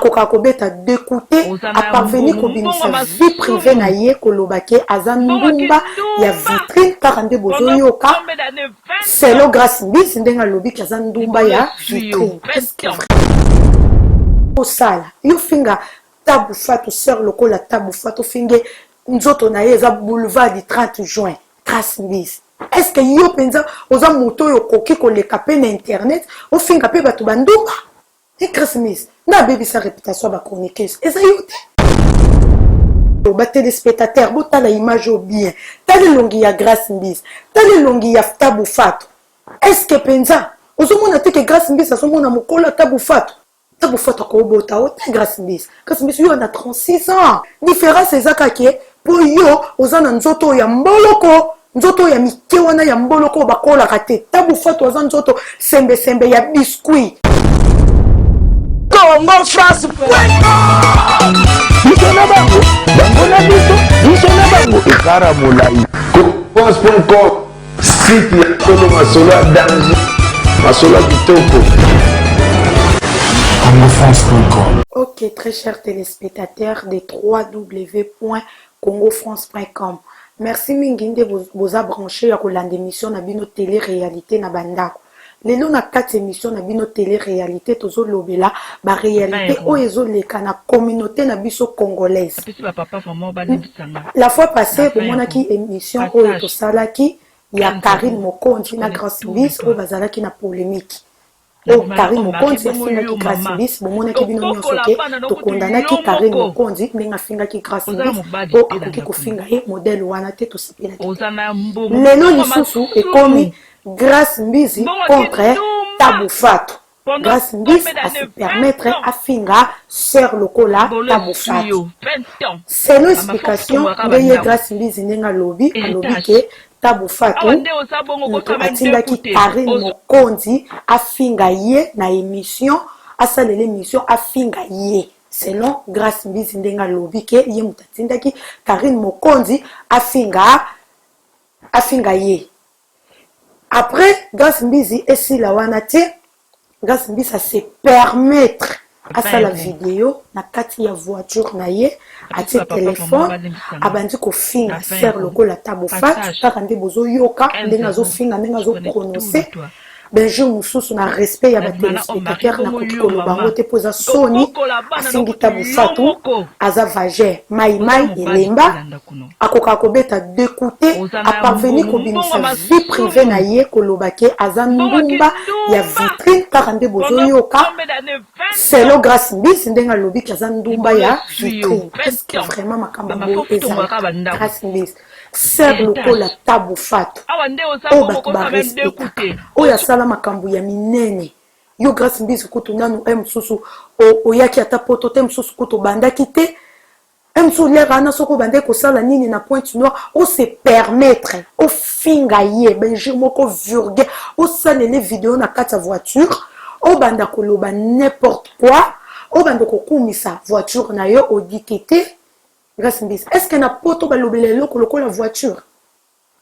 Akoka kobeta decoute Oza a na parvenir mbongo kobimisa mbongo vie privee masumu na ye koloba ke aza mbongo ndumba ya kindumba vitrine kaka nde pendant bozoyoka combien d'années 20 selon ans Grace Mbizi ndenge alobi ke aza ndumba libolo ya esui yo vitrine est-ce 20 que ans. osala yo finga Tabu Fatu sœur lokola Tabu Fatu finge nzoto na ye eza boulevard du 30 juin Grace Mbizi est ce que yo penza oza moto oyo okoki koleka pe na internet ofinga pe bato ba ndumba? He Grace Miss nde abebisa reputation ya ba chroniqueuse eza yo te. Ba telespectateurs botala image oyo bien tala elongi ya Grace Mbizi tala elongi ya Tabu Fatu est ce que penza ozomona te ke Grace Mbizi azomona mukolo ya Tabu Fatu? Tabu Fatu akobota yo te Grace Mbizi. Grace Mbizi yo na 36 ans difference eza kaka ke po yo oza na nzoto oyo ya mboloko nzoto oyo ya mike wana ya mboloko oyo bakolaka te. Tabu Fatu aza nzoto sembe sembe ya biscuit. Congo France Biso na bango, bango na biso, biso na bango ekara molai. France.com site ya solo masolo ya danger masolo ya kitoko. congofrance.com. Ok très chers telespectateurs de www.congofrance.com merci mingi nde boza branche ya kolanda emission na bino tele realite na ba ndako lelo na kati emission na bino tele realite tozolobela ba realite oyo ezoleka na communaute na biso congolaise. La fois passee bomonaki emission oyo tosalaki ya Carine Mokonzi na Grace Mbizi oyo bazalaki na polemique. Oyo Carine Mokonzi afingaki Grace Mbizi, bomonaki bino nionso ke to condanaki Carine Mokonzi ndenge afingaki Grace Mbizi po akoki kofinga ye modèle wana te, tosepelaki te. Lelo lisusu ekomi Grace Mbizi contre Tabu Fatu. Grace Mbizi a se permettre afinga sœur lokola Tabu Fatu. Selon explication nde ye Grace Mbizi ndenge alobi, alobi ke Tabu Fatu mutu atindaki Carine Mokonzi afinga ye na emission, asalela emission afinga ye. Selon Grace Mbizi ndenge alobi ke ye mutu atindaki Carine Mokonzi afinga afinga ye. Après Grace Mbizi esila wana te, Grace Mbizi a se permettre asala video na kati ya voiture na ye atie telephone abandi kofinga sœur lokola Tabu Fat kaka nde bozoyoka ndenge azofinga ndenge azo prononcer Benjour mosusu na respect ya ba telespectateurs nakoki koloba yango te mpo eza soni afingi Tabu Fatu aza vagin mayi mayi elemba akokaka kobeta decoute a parvenir kobimisa vie privee na ye koloba ke aza ndumba ya vitrine kaka nde bozoyoka selon Grace Mbizi ndenge alobi ke aza ndumba ya vitrine est ce que vraiment makambo ya boye ezalaka Grace Mbizi sœur lokola Tabu Fatu oyo batu ba respectaka oyo asala makambo ya minene yo Grace Mbizi kutu nanu eh mosusu oyaki ata poto te mosusu kutu obandaki te Msu l'heure wana soki obandaki kosala nini na pointe noire o se permettre ofinga ye ba injure moko vulgaire osalele video na kati ya voiture obanda koloba n'importe quoi obanda kokumisa voiture na yo odike te Grace Mbizi est ce que na poto balobela eloko lokola voiture?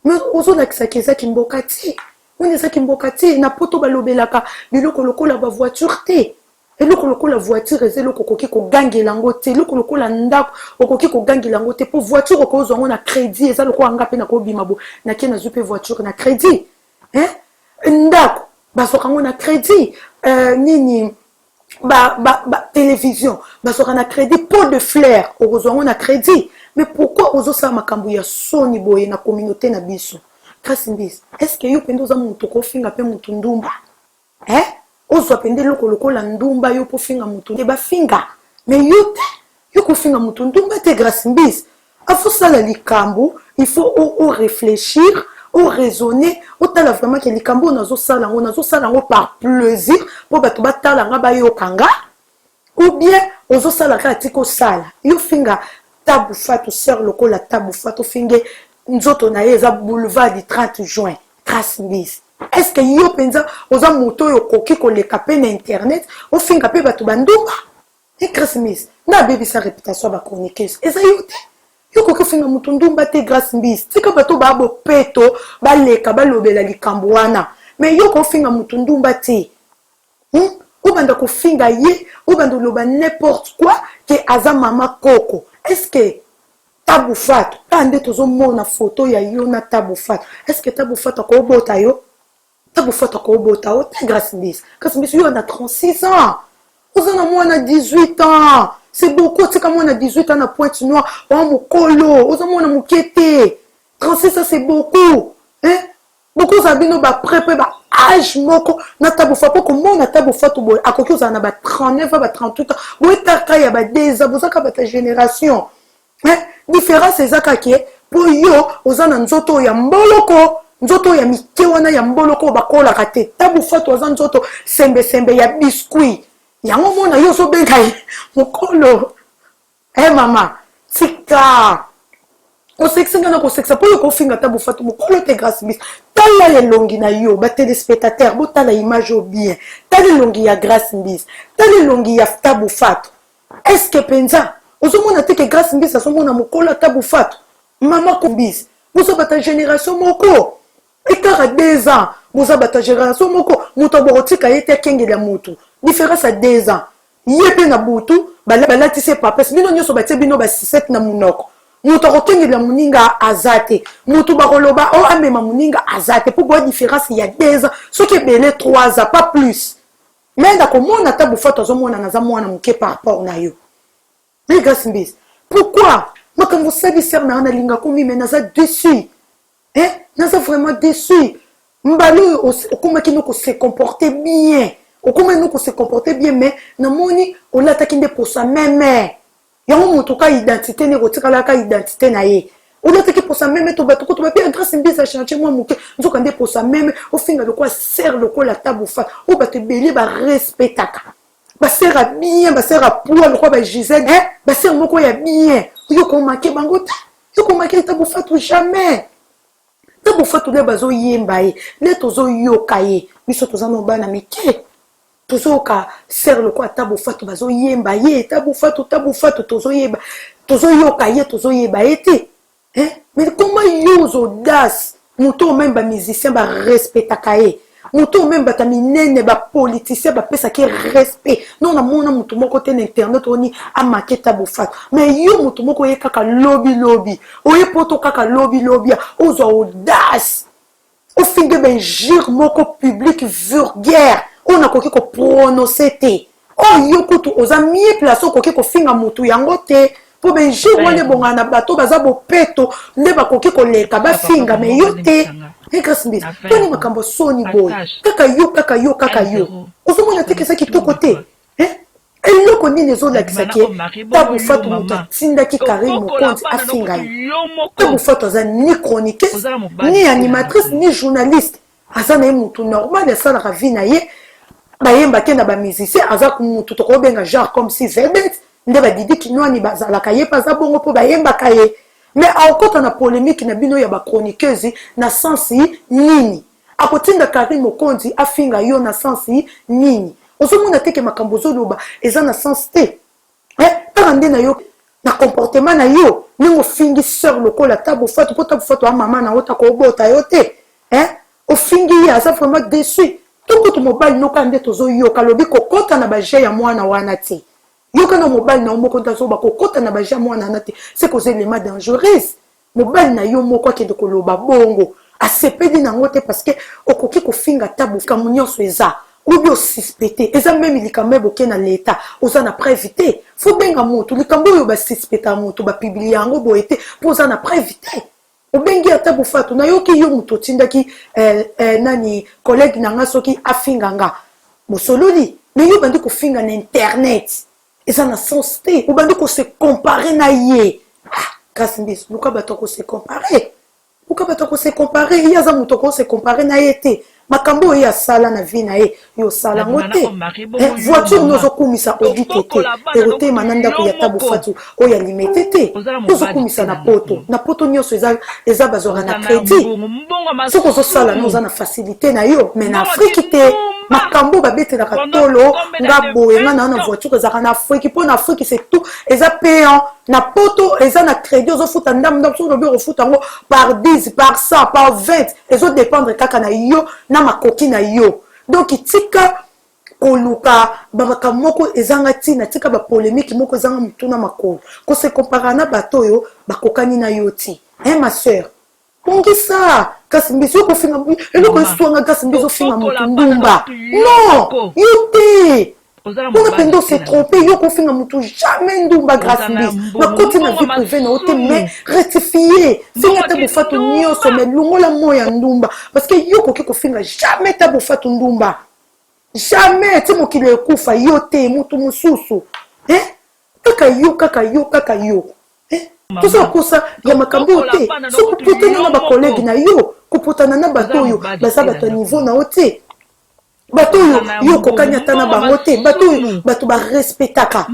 Mais ozolakisa ke eza kimboka te wana eza kimboka te na poto balobelaka biloko lokola ba voiture te eloko lokola voiture eza eloko okoki kogangela yango te eloko lokola ndako okoki kogangela yango te po voiture okozwa yango na credit eza lokola nga pe nakobima bo nake nazwi pe voiture na credit hein ndako bazwaka yango na credit euh, nini ba, ba, ba television bazwaka na credit pot de fleur okozwa yango na credit mais pourquoi ozosala makambo ya soni boye na communauté na biso Grace Mbizi est ce que yo mpenza oza moto okofinga mpe moto ndumba eh? ozwa mpenza eloko lokola ndumba yo mpo ofinga moto nde bafinga mais yo te Yo kofinga mutu ndumba te grace mbizi afosala likambu il faut o reflechir o raisonner otala vraiment ke likambu oyo nazosala yango nazosala yango par plaisir po batu batala nga bayoka nga ou bien ozosala kaka tika osala yo finga tabu fatu sœur lokola tabu fatu ofinge nzoto na ye eza boulevard du 30 juin grace mbizi est ce que yo penza oza moto oyo okoki koleka pe na internet ofinga pe batu ba ndumba He Grace Mbizi nde abebisa reputation ya ba chroniqueuse eza yo te yo okoki ofinga mutu ndumba te Grace Mbizi tika bato ba bopeto baleka balobela likambo wana mais yo okoki ofinga mutu ndumba te hum? Obanda kofinga ye, obanda oloba n'importe quoi ke aza mama koko. Est ce que Tabu Fatu, kaka nde tozomona photo ya yo na Tabu Fatu, est ce que Tabu Fatu akobota yo? Tabu Fatu akobota yo te, Grace Mbisi. Grace Mbisi, yo na 36 ans, oza na mwana 18 ans, c'est beaucoup. Otika mwana 18 ans na Pointe Noire, oa mokolo, oza mwana moke te. 36 ans, c'est beaucoup, hein? Bokozala bino baprès mpe ba âge moko na Tabu Fatu, mpo komona Tabu Fatu boye, akoki kozala na ba 39 ans, ba 38 ans boye, kaka ya ba 2 ans, bozaka bata génération, hein? Différence eza kaka mpo yo oza na nzoto oyo ya mboloko, nzoto oyo ya mike wana ya mboloko oyo bakolaka te. Tabu Fatu aza nzoto sembesembe ya biscuit. Yango mona yo ozobenga ye mokolo. E mama, tika kosekisa nga na kosekisa, mpo yo kofinga Tabu Fatu mokolo te. Grâce Mbisi, tala elongi na yo. Batéléspectateur, botala image oyo bien. Tala elongi ya Grâce Mbisi, tala elongi ya Tabu Fatu. Est-ce mpenza ozomona te ke Grâce Mbisi azomona mokolo ya Tabu Fatu? Mama Mbisi, boza bata génération moko, écart ya 2 ans, boza bato ya génération moko. Moto abokotika ye te, akengeli ya motu, différence ya 2 ans. Ye mpe na butu balatisi papese, bino nyonso batie bino basisete na monoko. Moto akokengela moninga aza te, moto bakoloba o amema moninga aza te, mpo boya différence ya 2 ans, soki ebele 3 ans, pas plus. Mais nakomona Tabu Fatu azomonana aza mwana moke par rapport na yo. Mais Grâce Mbisi, pourquoi makambo osali sœur na yo? Nalingako mi, mais naza déçu, eh? Naza vraiment déçu. Mbala oyo okomaki no kose comporter bien, okomaki no kose comporter bien, mais namoni olataki nde posa meme. Yango moto ka identité nde kotikalaka identité na ye. Olataki posa meme to bato kutu babi Grâce Mbisi achange mwa moke, nzoka nde posa meme. Ofinga lokola sœur lokola Tabu Fatu, oyo bato ebele barespectaka, basœur ya bien, basœur ya poids lokola bagisele, basœur moko ya bien. Yo komake bango te, yo komake Tabu Fatu jamais. Tabu Fatu nde bazoyemba ye, nde tozoyoka ye. Biso toza na bana mike, tozoyoka sœur lokola Tabu Fatu, bazoyemba ye, Tabu Fatu, Tabu Fatu, tozoyeba, tozoyoka ye, tozoyeba ye te. Mais comment yo oza audace, moto oyo même bamusicien barespectaka ye, moto oyo même bato ya minene, bapoliticien bapesaki respect? Non, namona moto moko te na internet oni amake Tabu Fatu. Mais yo moto moko oye kaka lobilobi, oye poto kaka lobilobi, ozwa audace ofinge bainjure moko publique vulgaire oyo nakoki koprononce te. Oyo yo kutu oza mieux place, okoki kofinga motu yango te, mpo bainjure wana ebongana na bato baza bopeto nde bakoki koleka bafinga, mais yo te. Grâce Mbisi, toni makambo soni boye, kaka yo, kaka yo, kaka yo. Ozomona te eza kitoko te. Eloko nini ezolakisa ke Tabu Fatu moto atindaki Karine Mokonzi afinga ye? Tabu Fatu aza ni chroniqueuse, ni animatrice, ni journaliste. Aza na ye motu normal, asalaka vie na ye, bayemba te na bamusicien. Aza motu tokobenga genre comme si vedette nde badidi kinwani bazalaka, ye mpe aza bongo mpo bayembaka ye. Mais akokɔta na polémique na bino ya bachroniqueuse na sens nini? Akotinda Karine Mokonzi afinga yo na sens nini? Ozomona te ke makambo ozoloba eza na sens te? Kaka nde na yo, na comportement na yo, ndenge ofingi sœur lokola Tabu Fatu, mpo Tabu Fatu amama na yo taka obota yo te, ofingi ye, aza vraiment déçu. To kutu mobali noka nde tozoyoka alobi kokɔta na baje ya mwana wana te. Yoka na mobali na yo moko nde azoba kokɔta na baje ya mwana wana te. Se koza élément dangereuse. Mobali na yo moko akende koloba bongo, asepeli nango te, parce que okoki kofinga Tabu. Likambo nyonso eza obi osuspecte, eza même likambo eboke na leta, oza na preuve te, faut benga motu. Likambo oyo basuspecta motu, bapublier yango boye te, mpo oza na preuve te. Obengi ata Bofatu, nayoki yo moto otindaki nani, collègue na nga, soki afinga nga, bosololi. Mais yo obandi kofinga na internet, eza na sens te. Obandi kose comparer na ye. Ah, Grâce Mbiso, luka bato akose comparer, luka bato akose comparer. Ye aza moto akose comparer na ye te. Makambo oyo ye asala na vie na ye, yo osala yango te. Voiture no ozokumisa odi te te, ekotema na ndako ya Tabu Fatu oyo alimete te. Ozokumisa na poto, na poto nyonso eza bazwaka na crédit. Soki ozosala no, oza na facilité na yo, mais na Afriki te. Makambo babetelaka tolo nga boye, nga na voiture, ezalaka na Afriki, mpo na Afriki c'est tout eza payant. Na poto eza na crédit, ozofuta ndambo ndambo. Soki olobi okofuta yango par 10, par 100, par 20, ezodépendre kaka na yo na makoki na yo. Donc tika. koluka bamakambo moko ezanga ntina, tika bapolemiki moko ezanga motu na makolo, kose comparer na bato oyo bakokani na yo te, hein, ma sœur. Bongisa kasi mbisi yo kofinga eloko eswanga kasi mbisi ofinga motu ndumba, non, yo te. Mpona mpenza ose trompe yo kofinga motu jamais ndumba. Grâce Mbisi, nakoti na vie privée na yo te, mais rectifie. Finga te bofatu nyonso, mais longola mo ya ndumba, parce que yo koki kofinga jamais ta bofatu ndumba, jamais ti mokili ekufa. Yo te, motu mosusu, eh? Kaka yo, kaka yo, kaka yo, eh? Toza kosa ya makambo oyo te. So kopotana na bacollègue na yo, kopotana na bato oyo baza bato ya niveau na yo te, bato oyo yo okokani ata na bango te, bato oyo bato barespectaka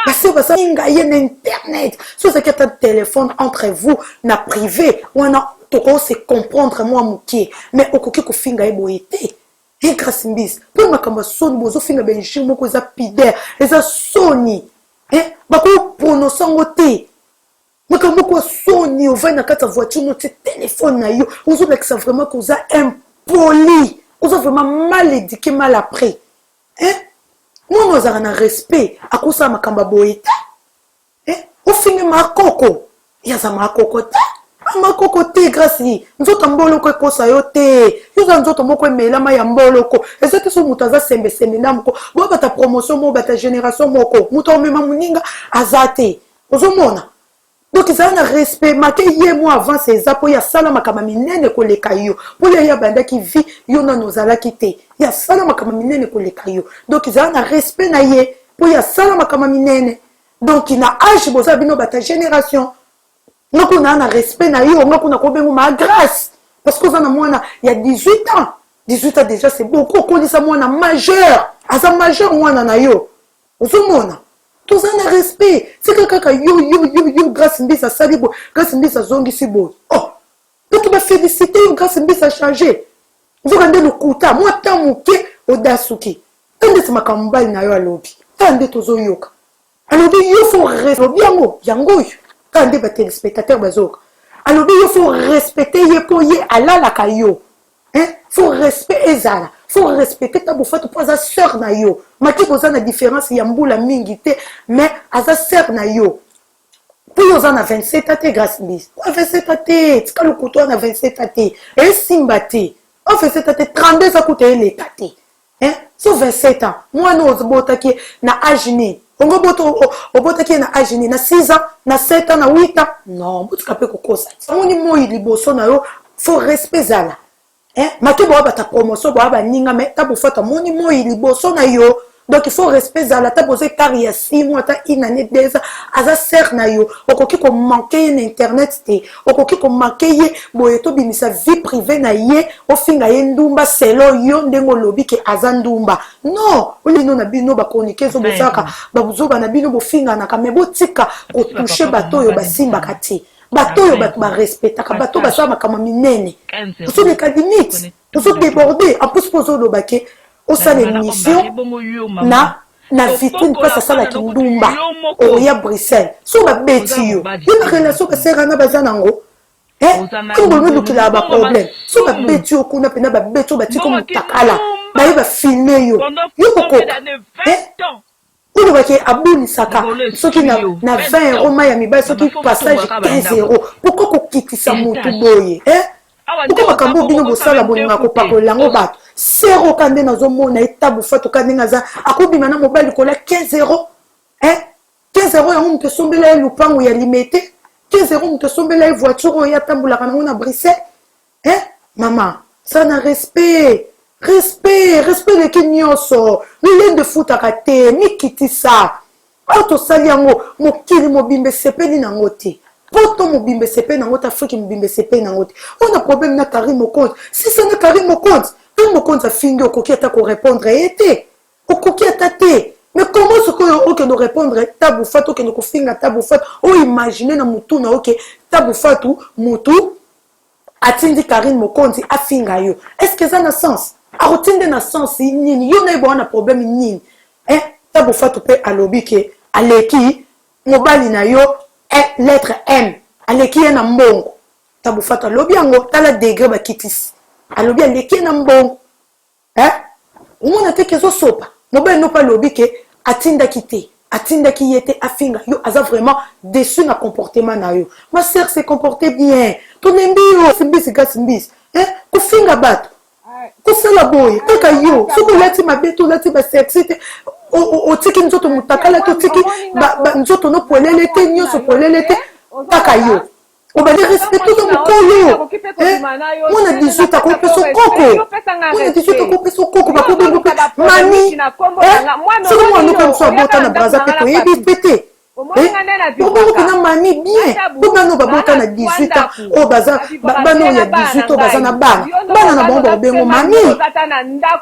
base basalinga ye na internet. So ozalaki ata téléphone entre vous na privé wana, tokose comprendre mwa moke, mais okoki kofinga ye boye te ye Grâce Mbisi, mpo makambo ya soni. Bozofinga bainjure moko eza pudeur, eza soni, bakoprononce yango te. Makambo moko ya soni. Ovandi na kati ya voiture, no tie telefone na yo, ozolakisa vraiment koza impoli, oza vraiment mal éduqué, mal appris, hein? Mwana ozalaka na respect akosala makambo ya boye te, eh? Ofinge makoko, ye aza makoko te, makoko te. Grâce, nzoto mboloko ekosa yo te. Yo oza nzoto moko emelama ya mboloko, eza te. So moto aza sembesembe nda moko boya bata promotion moko, bata génération moko, moto akomema moninga aza te. Ozomona, donc ezala na respect. Make ye mwa avance eza mpo ye asala makambo minene koleka yo, mpo ye abandaki vie, yo nano ozalaki te. Ye asala makambo minene koleka yo, donc ezala na respect na ye mpo ye asala makambo minene. Donc na age boza bino bata génération, nga kuna na respect na yo, nga kuna kobengo ma Grâce, parce que oza na mwana ya 18 ans. 18 ans déjà, c'est beaucoup. Okolisa mwana majeur, aza majeur mwana na yo. Ozomona, toza na respect. Tika kaka yo, yo, yo, yo. Grâce Mbisi asali boye, Grâce Mbisi azongisi boye. Oh, bato bafélicité yo, Grâce Mbisi achange. Nzoka nde lokuta. Mwa ta moke odasuki ta ndeti makambo mobali na yo alobi. Ta nde tozoyoka alobi yo faut alobi yango, yango oyo kaka nde batéléspectateur bazoyoka. Alobi yo faut respecte ye mpo ye alalaka yo, hein? Faut respect ezala, faut respecte ta bofatu mpo aza sœur na yo. Maki boza na différence ya mbula mingi te, mais aza sœur na yo mpo yo oza na 27 ans te. Grâce Mbisi, 27 ans te, tika lokutu wana. 27 ans te, esimba te. O 27 ans te, 32 eza kuta eleka te, hein? So 27 ans, mwana obotaki na age nini? Ongo obotaki ye na age nini? Na 6 ans, na 7 ans, na 8 ans? Non, botika mpe kokosa. Amoni moi liboso na yo, faut respect ezala, hein? Make boya bata promotion, boya baninga, mais ta bofata amoni moi liboso na yo, donc il faut respect ezala. Ata boza écart ya 6 mois, ata une année, 2 ans, aza sœur na yo. Okoki komanquer ye na internet te, okoki komanquer ye boye, tobimisa vie privée na ye, ofinga ye ndumba selon yo ndenge olobi ke aza ndumba. Non, olino na bino bachroniqueur ezo bosalaka bazoba na bino, bofinganaka, mais botika kotoucher bato oyo basimbaka te, bato oyo bato barespectaka, bato basala makambo minene. Ozoleka limite, ozodéborde. En plus mpo ozoloba ke osala émission na vitrine, place asalaki ndumba oya Bruxelles. So babeti yo, yo na relation basera na baza nango ntango bolomelukilaka baproblème. So babeti yo kuna mpena, babeti yo, batiki motakala, baye bafilme yo, yo kokoka olobaki abulisaka soki na 20 euro mai ya mibali, soki passage 15 euro. Pourquoi kokitisa motu boye? Pourquoi makambo bino bosala, bolingaka kopakolela yango bato? Sero ka nde nazomona etabu fato ka ndenge aza akobima na mobali likolo ya 15 euro. 15 euro yango moto esombela ye lupango ya Limete, 15 euro moto esombela ye voiture oyo atambolaka nango na Bruxelles. Mama, ça na respect, respect, respect eleki nyonso. Lolendo efutaka te. Mikitisa. Oyo tosali yango, mokili mobimba esepeli nango te, poto mobimba esepeli nango te, Afrike mobimba esepeli nango te. Oyo na problème na Karine Mokonzi, sisa na Karine Mokonzi. Karine Mokonzi afingi, okoki ata korépondre ye te, okoki ata te. Mais comment sikoyo okende korépondre Tabu Fatu, okende kofinga Tabu Fatu? Oyo imagine na mutu na oke Tabu Fatu mutu atindi Karine Mokonzi afinga yo, est ce que eza na sens? Akotinde na sens nini? Yo nayeba wana problème nini, eh? Tabu Fatu mpe alobi ke aleki mobali na yo, lettre M, aleki ye na mbongo. Tabu Fatu alobi yango. Tala degré bakitisi, alobi aleki ye na mbongo, eh? Omona te ke ezosopa mobali no mpe alobi ke atindaki te, atindaki ye te afinga yo, aza vraiment déçu na comportement na yo. Ma sœur, se comporte bien, tolembi yo. Mbisi, Grâce Mbisi, eh? Kofinga bato, kosala boye kaka yo. Soki olati mabe te, olati basexy te, otiki nzoto motakala te, otiki nzoto no polele te, nyonso polele te, kaka yo obandi respecte. Oza mokolo, mwana 18 akopesa okoko, mwana 18 akopesa okoko, bakobengo mpe mami. Soki mwana mpe mosu abota na Braza mpe toyebi mpe te, bongo mpena mami bien. Mpo bana oyo babota na 18 ans, oyo baza bana oyo ya 18 oyo baza na bana, bana na bango bakobengo mami.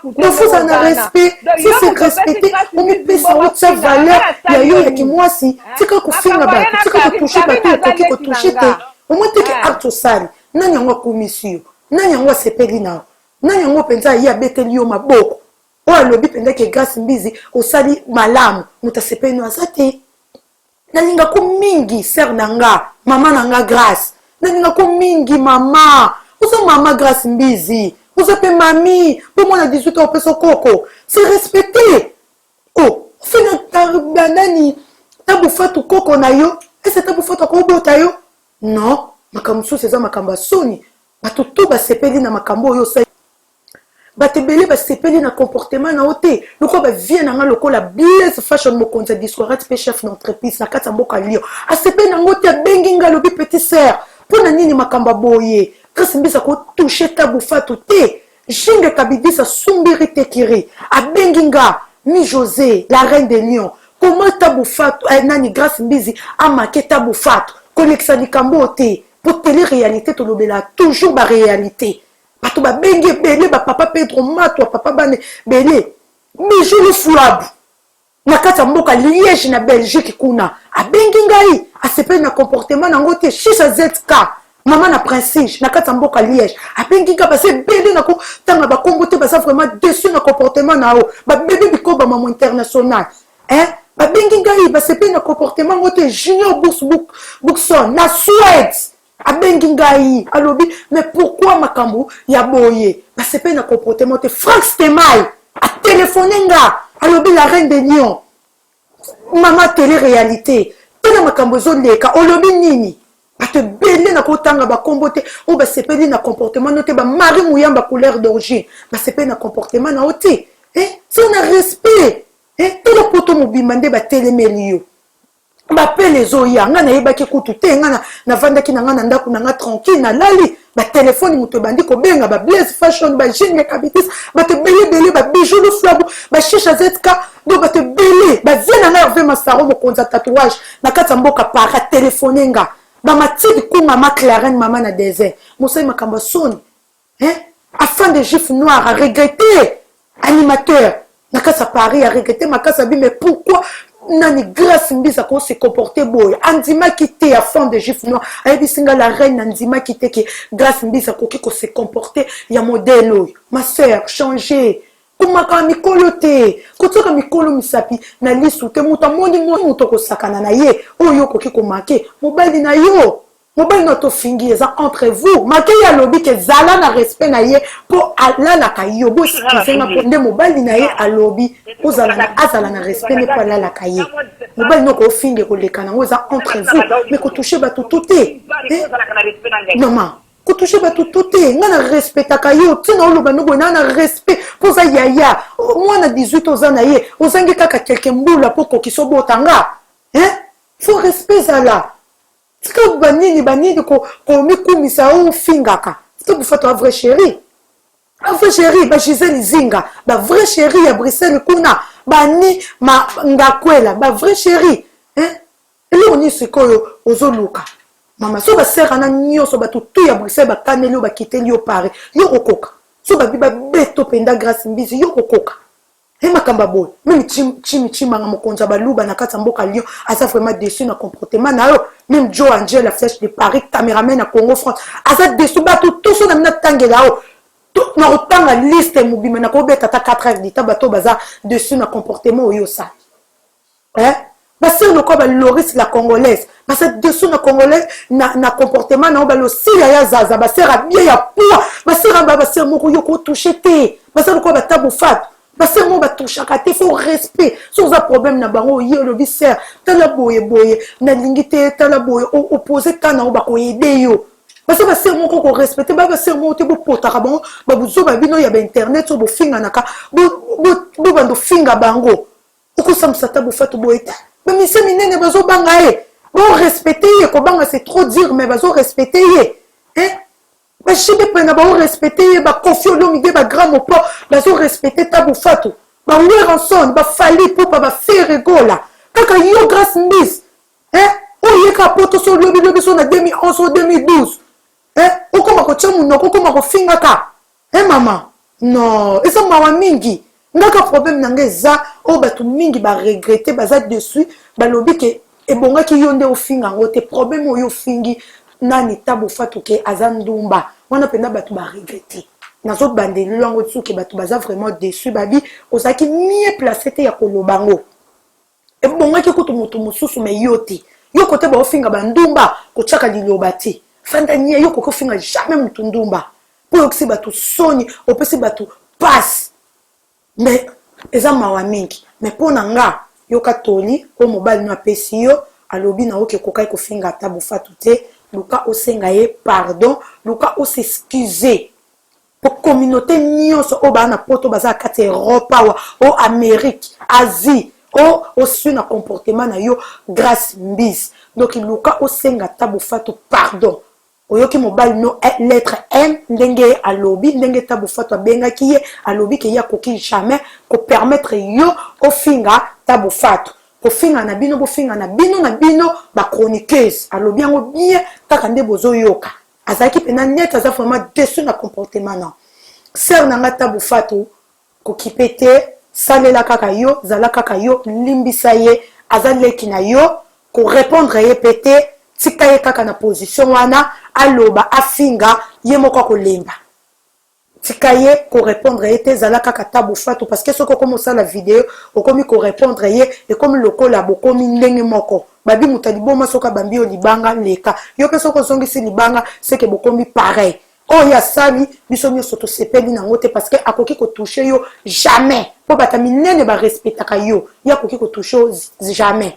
Donc ozala na respect, si se respecte, omipesa, otia valeur ya yo ya kimwasi. Tika kofinga bato, tika kotouche bato okoki kotouche te. Omoi teke acte osali, nani yango akumisi yo? Nani yango asepeli na yo? Nani yango mpenza aye abeteli yo maboko, oyo alobi mpenza ke Grâce Mbizi osali malamu? Moto asepeli no aza te. Nalingako mingi, sœur na nga, mama na nga Grâce, nalingako mingi. Mama, oza mama. Grâce Mbizi, oza mpe mami, mpo mwana 18 opesa koko, se respecte. O ofina banani? Tabu Fatu, koko na yo, ese Tabu Fatu akobota yo? Non, makambo mosusu eza makambo ya soni. Bato to basepeli na makambo oyo osali, bato ebele basepeli na comportement na yo te. Lokola bavie na nga, lokola Blaise Fashion, mokonzi ya discorate mpe chef d'entreprise na kati ya mboka Lyon, asepeli nango te. Abengi nga, alobi: "Petit sœur, mpo na nini makambo ya boye? Grâce Mbisi akotouche Tabu Fatu te." Jinge Kabidisa Sumbiri Tekiri abengi nga: "Mi José, la reine de Lyon, comment Tabu Fatu, nani, Grâce Mbizi amake Tabu Fatu? Kolekisa likambo oyo te, po télé réalité tolobela toujours baréalité." Bato babengi ebele, bapapa Pedro Matwa, papa bana ebele, Bijou Lufulabu na kati ya mboka Liège na Belgique kuna abengi ngai, asepeli na comportement nango te. Shisha ZK, mama na Princige na kati ya mboka Liège, abengi ngai. Baza ebele, na kotanga bakombo te, baza vraiment déçu na comportement na yo. Babebe bikoba mamo international, hein? Babengi ngai, basepeli na comportement yango te. Junior Bookson na Suède abengi ngai, alobi: "Mais pourquoi makambo ya boye?" Basepeli na comportement te. Frank Stemai atelefone nga, alobi: "La reine de Lyon, mama télé réalité, tala makambo ezoleka, olobi nini?" Bato ebele, na kotanga bakombo te, oyo basepeli na comportement no te. Bamari Muyamba, couleur d'origine, basepeli na comportement na yo te. So na respect, tala poto mobimba nde batelemeli yo. Bapele ezoya, nga nayebaki kutu te. Nga navandaki na nga na ndako na nga tranquille, nalali, batelefone moto ebandi kobenga, bablaise Fashion, bagene Kabitis, bato ebele ebele, babijou Luflabu, bashisha ZK. Donc bato ebele, bavie na ngai Herve Masaro, mokonzi ya tatouage na kati ya mboka para, telefone nga, bamatilde Kunga, Maclaren, mama na désert, mosali makambo ya soni, afin de juif noir aregrete, animateur na kati ya Paris, aregrete makasi abi: "Mais pourquoi nani, Grâce Mbisi akose comporte boye?" Andimaki te. Ya fond de juif noir ayebisi nga: "La reine, andimaki te ke Grâce Mbisi akoki kose comporte ya modèle oyo." Ma sœur, change. Komaka mikolo te, kotiaka mikolo misapi na lisu te. Moto amoni moto kosakana na ye, oyo okoki komake mobali na yo, mobali na tofingi, eza entre vous. Make ye alobi ke zala na respect na ye mpo alalaka yo. Boexcuse nga, mpo nde mobali na ye alobi ozala, azala na respect ne mpo alalaka ye. Mobali noko ofinge koleka nango, eza entre vous, mais kotouche bato to te, mama, kotouche bato to te. Nga na respectaka yo, ntina oloba no boye naa na respect mpo oza yaya. Mwana 18 oza na ye, ozangi kaka quelque mbula mpo kokisa obota nga. Faut respect ezala. Tika banini banini komikumisa oyo ofingaka. Tika bufato a vrai chéri, a vrai chéri, bagisele Zinga, bavrai chéri ya Bruxelles kuna, bani Ngakwela, bavrai chéri. Eloko nini sikoyo ozoluka, mama? So basere wana nyonso, bato tu ya Bruxelles bakaneli yo, bakiteli yo Paris, yo kokoka? So babi babeto mpenza Grâce Mbisi, yo kokoka e makambo ya boye? Même Chimi Chimanga, mokonzi ya baluba na kati ya mboka Lyon, aza vraiment déçu na comportement na yo. Même Joe Angel, la flèche de Paris, cameraman na Congo France, aza déçu. Bato toso na mina tangela oyo na kotanga liste mobima, na kobeta ata 4 heures dita. Bato baza déçu na comportement oyo osali. Basere lokola baloris la congolaise baza déçu na congolaise na comportement na yo. Balosila ya zaza, basere abie ya poa, basere ba basere moko yo kotouche te. Baza lokola batabu Fatu. Basœur moko batouchaka te, faut respect. So oza problème na bango, oye, olobi: "Sœur, tala boye boye, nalingi te, tala boye." Opose ka na yo, bakoaider yo. Baza basœur moko korespecter. Baya basœur moko te, bopotaka bango babuzoba bino ya bainternet oyo bofinganaka, bobanda ofinga bango. Okosambisa ata bofatu boye te. Bamise minene bazobanga ye, borespecter ye. Kobanga, c'est trop dire, mais bazorespecter ye. Bashibe mpena baorespecter ye, baKoffi Olomide, bagrand mopo bazorespecter Tabu Fatu, baWerrason, baFally Ipupa, baFerre Gola. Kaka yo, Grâce Mbisi, oyo yeka poto so lobi lobi so na 2011 o 2012, okóma kotia monoko, okóma kofingaka. Mama, non, eza mawa mingi. Ngaka problème na nga eza oyo bato mingi baregretter, baza dessus, balobi ke ebongaki yo nde ofinga yango te. Problème oyo ofingi nani, Tabu Fatu, ke aza ndumba wana mpenza, bato baregretter. Nazobandeli yango soki bato baza vraiment dessus, babi ozalaki mieux placé te ya koloba yango. Ebongaki kutu moto mosusu, mais yo te. Yo kote baofinga bandumba, kotiaka liloba te, fanda nie. Yo koki ofinga jamais motu ndumba, mpo oyokisi bato soni, opesi bato pasi. Mais eza mawa mingi. Mais mpo na nga, yoka toli oyo mobali no apesi yo. Alobi na oke kokaki kofinga ata bofatu te. Luka osenga ye pardon, luka os'excuser, po communauté nyonso oyo baa na poto, baza na kati ya Europe awa, o Amérique, Asie, o osui na comportement na yo, Grâce Mbisi. Donc luka osenga ata bofatu pardon. Oyoki mobali no, lettre M, ndenge alobi, ndenge ta bofatu abengaki ye, alobi ke ye akoki jamais kopermettre yo ofinga ta bofatu. Kofinga na bino, bofinga na bino na bino bachroniqueuse. Alobi yango bien kaka nde bozoyoka. Azalaki mpena net, aza vraiment déçu na comportement na sœur na nga. Ta bofatu, kokipe te, salela kaka yo, zala kaka yo, limbisa ye, aza leki na yo. Korépondre ye mpe te, tika ye kaka na position wana, aloba, afinga, ye moko akolemba. Tika ye, korépondre ye te, ezala kaka ta bofatu. Parce que soki okomi osala video, okomi korépondre ye, ekomi lokola bokomi ndenge moko. Babi moto aliboma, soki abambi yo libanga, leka yo mpe. Soki ozongisi libanga, seke bokomi pareil. Oyo asali, biso nyonso tosepeli nango te, parce que akoki kotoucher yo jamais, mpo bato minene barespectaka yo. Ye akoki kotoucher yo jamais.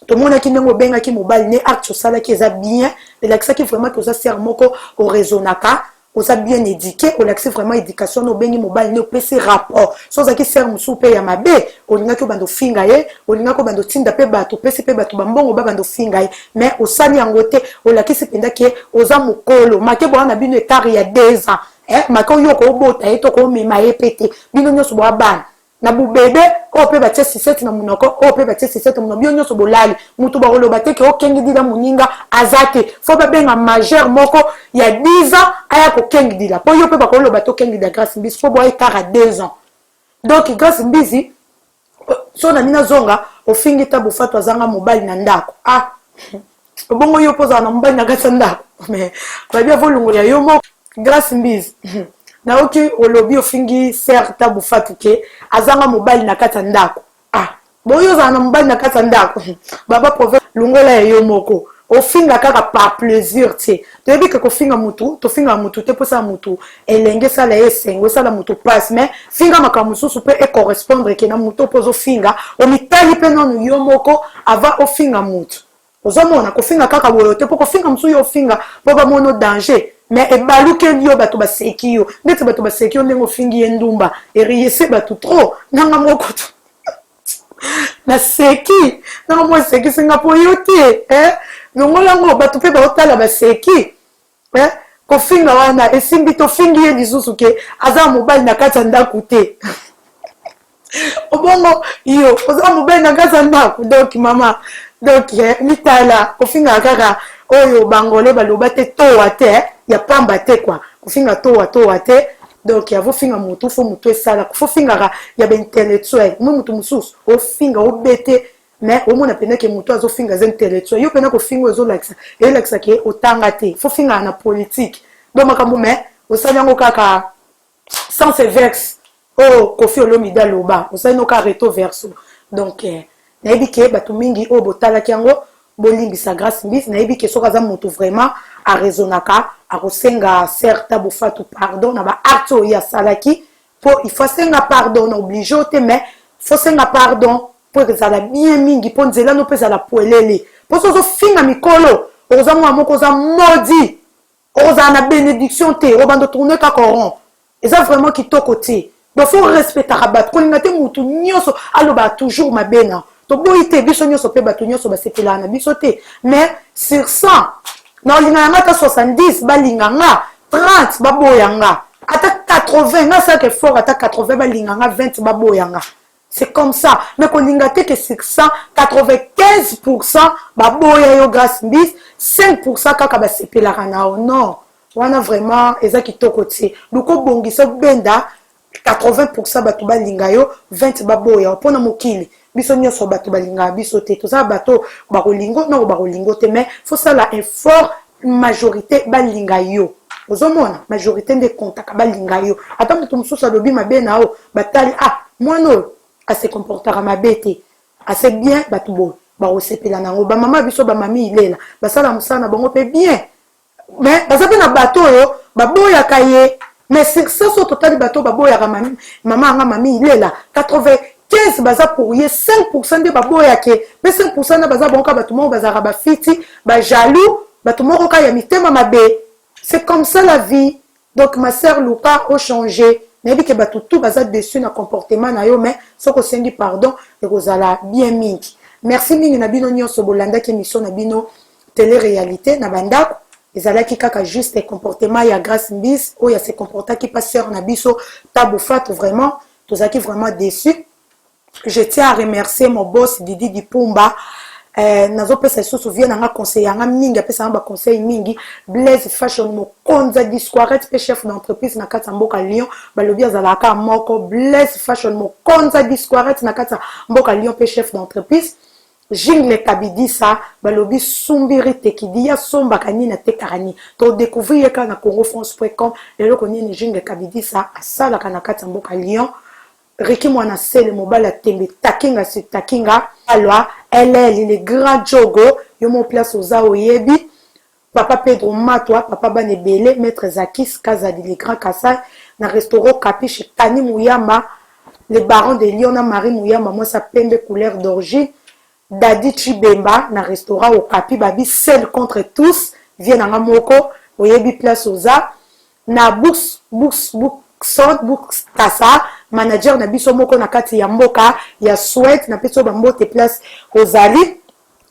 Tomonaki ndenge obengaki mobali ne, acte osalaki eza bien, elakisaki vraiment ke oza sœur moko oraisonnaka, oza bien éduqué, olakisi vraiment éducation na obengi mobali ne, opesi rapport. So ozalaki sœur mosusu mpe ya mabe, olingaki obanda ofinga ye, olingaki obanda otinda mpe bato, opesi mpe bato bambongo, babanda ofinga ye. Mais osali yango te, olakisi mpenza ke oza mokolo. Make boya na bino écart ya 2 ans, make oyo koobota ye to koomema ye mpe te. Bino nyonso boya bana na bubebe oyo mpe batie sucette na monoko, oyo mpe batie sucette na monoko. Bino nyonso bolali, mutu bakoloba te ke okengidila moninga aza te. Faut babenga majeur moko ya 10 ans aya kokengidila, mpo yo mpe bakoloba te okengidila Grâce Mbisi, mpo boya écart ya 2 ans. Donc Grâce Mbisi, so na nini azonga, ofingi ta bofatu azanga mobali na ndako. Ah, obongo yo mpo ozala na mobali na kati ya ndako, mais babi avolongola yo moko. Grâce Mbisi, nayoki olobi ofingi sœur ta bofatu ke azanga mobali na kati ya ndako. Ah, boyo ozala na mobali na kati ya ndako, baba prophète, longola ya yo moko. Ofinga kaka par plaisir te. Toyebi ke kofinga mutu, tofingaka mutu te mpo esala mutu elenge, esala ye esengo, esala mutu pasi. Mais finga makambo mosusu mpe ecorrespondre ke na mutu mpo ozofinga. Omitali mpe nanu yo moko avant ofinga mutu. Ozomona kofinga kaka boyo te, mpo kofinga mosusu, yo ofinga mpo bamona danger, mais ebalukeli yo, bato baseki yo. Ndeti bato baseki yo ndenge ofingi ye ndumba, eriese bato trop. Nanga moko naseki, nanga mo esekisinga mpo yo te, eh? Longola yango, bato mpe baotala, baseki, eh? Kofinga wana esimbi, tofingi ye lisusu ke aza mobali na kati ya ndako te. Obongo yo oza mobali na kati ya ndako. Donc mama, donc mitala, kofingaka kaka oyo bangole baloba te, towa te ya pamba te kua kofinga towa towa te. Donc avofinga motu, faut motu esala, faut fingaka ya baintellectuel. Mo motu mosusu ofinga obete, mais omona mpenza ke motu azofinga aza intellectuel. Yo mpena kofinga oyo ezolakisa, eyelakisa ke otanga te. Faut fingaka na politique. Donc makambo, mais osali yango kaka sans verse oyo Koffi Olomide aloba, osali no kaka recto verso. Donc nayebi ke bato mingi oyo botalaki yango, bolimbisa Grâce Mbisi. Nayebi ke soki aza moto vraiment araisonnaka, akosenga sœur ta bofatu pardon na baacte oyo ye asalaki. Mpo il faut asenga pardon, na oblige o te, mais faut senga pardon mpo ezala bien mingi, mpo nzela no mpe ezala pwelele. Mpo so ozofinga mikolo, okoza mwana moko oza maudit, okozala na bénédiction te, obanda tourne kaka rond. Eza vraiment kitoko te. Donc faut respectaka bato, kolinga te mutu nyonso alobaka toujours mabe na toboyi te. Biso nyonso mpe, bato nyonso basepelaka na biso te, mais sur 100, na olinga yanga ata 70 balinga nga, 30 baboya nga, ata 80 nga asalaka effort, ata 80 balinga nga, 20 baboya nga, c'est comme ça. Mais kolinga te ke sur 100, 95 baboya yo, Grâce Mbisi, 5 kaka basepelaka na yo. Non, wana vraiment eza kitoko te. Luka obongisa, obenda 80 bato balinga yo, 20 baboya yo. Mpona mokili, biso nyonso bato balingaka biso te. Toza bato bakolingo noko bakolingo te, mais fosala effort, majorité balinga yo. Ozomona, majorité nde ekontaka, balinga yo. Ata moto mosusu alobi mabe na yo, batali: "Ah, mwana oyo ase comportaka mabe te, ase bien." Bato boye bakosepela nango. Bamama biso, bamami ilela, basala mosala na bango mpe bien, mais baza mpe na bato oyo baboyaka ye. Mais sur ça, so totali bato baboyaka mama yanga, mami ilela, 95 baza pour ye, 5 nde baboyake. Mpe 5 nde baza bango kaka bato moko bazalaka bafiti, bajaloux, bato moko kaka ya mitema mabe. C'est comme ça la vie. Donc ma sœur, luka ochanger. Nayebi ke bato tout baza déçu na comportement na yo, mais soki osengi pardon, ekozala bien mingi. Merci mingi na bino nyonso bolandaki émission na bino télé réalité na bandako. Ezalaki kaka juste comportement ya Grâce Mbis oyo ase comportaki pa sœur na biso Tabu Fatu. Vraiment, tozalaki vraiment déçu. Je tiens à remercier mon boss Didi Dipumba. Nazopesa lisusu vie na nga, conseil yanga mingi, apesanga baconseil mingi. Blaise Fashion, mokonzi ya disquaret mpe chef d'entreprise na kati ya mboka Lyon, balobi azalaka moko. Blaise Fashion, mokonzi ya disquaret na kati ya mboka Lyon mpe chef d'entreprise. Jingle Kabidisa, balobi sumbiri tekidi, ya sombaka nini, atekaka nini, todécouvrir ye kaka na congofrance.com. Eloko nini Jingle Kabidisa asalaka na kati ya mboka Lyon? Riki Mwana Sele, mobali ya tembe, takinga si takinga alwa ll, le grand jogo, yo mo place oza oyebi. Papa Pedro Matwa, papa bana ebele, maître Zakis Kazadi, le grand Kasai, na restaurant Capiche, Kani Muyamba, le baron de Lyon, na Marie Muyamba, mwasi pembe couleur d'origine, Dadi Chibemba na restaurant Okapi, babi seul contre tous, vie nanga moko, oyebi place oza. Na Books Books Bookson Books Kasa, manager na biso moko na kati ya mboka ya Suède, napesi oyo bambote place ozali.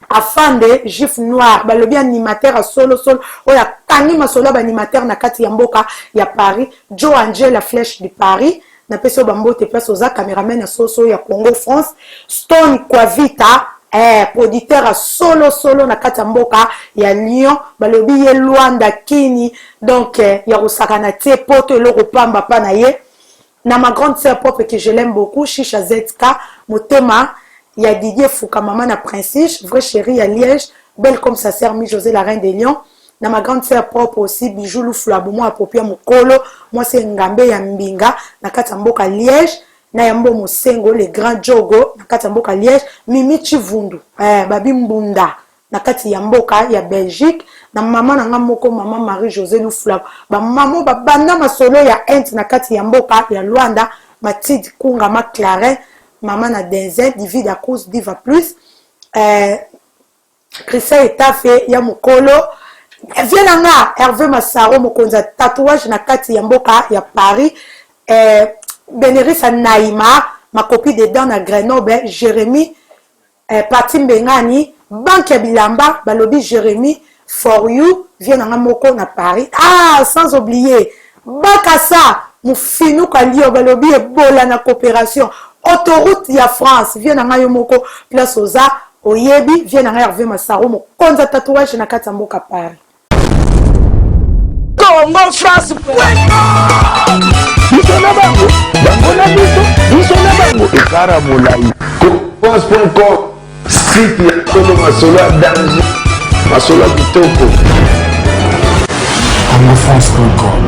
Afande Gif Noir, balobi animateur ya solosolo oyo akangi masolo ya baanimateur na kati ya mboka ya Paris. Joe Angel, la flèche de Paris, napesi oyo bambote place oza, cameraman ya solosolo ya Congo France. Stone Quavita, producteur ya solosolo na kati ya mboka ya Lyon, balobi ye Lwanda Kini, donc ya kosakana tie poto eloko pamba mpa na ye. Na ma grande sœur propre que je l'aime beaucoup, Shisha ZK, motema ya Didier Fouka, mama na Princiche, vrai chéri ya Liège, belle comme sa sœur Mi José, la reine de Lyon. Na ma grande sœur propre aussi, Bijou Lufula, bomo ya popi ya mokolo, mwasi ngambe ya mbinga na kati ya mboka Liège, na yambo Mosengo, le grand jogo na kati ya mboka Liège, Mimi Chivundu, babi Mbunda na kati ya mboka ya Belgique, na mama na nga moko, mama Marie José Lufula, bamama babanda masolo ya ente na kati ya mboka ya Lwanda, Mathilde Kunga, Maclarin, mama na Denzel Divida Cruz, Diva Plus, Christian Etafe ya mokolo, vie na nga Hervé Masaro, mokonzi ya tatouage na kati ya mboka ya Paris, Benerisa Naima, makopi dedans na Grenoble, Jérémy, Pati Mbengani, banke ya bilamba, balobi Jérémy for you, vie na nga moko na Paris. Ah, sans oublier Bakasa Mofinuka Lio, balobi Ebola na coopération autoroute ya France, vie na ngai yo moko place oza oyebi, vie na ngai Hervé Masaro, mokonzi ya tatouage na kati ya mboka Paris. Congo France. Biso na bango, bango na biso, biso na bango, ekara molai. France.com, site ya solo, masolo ya danger, masolo ya kitoko. congofrance.com.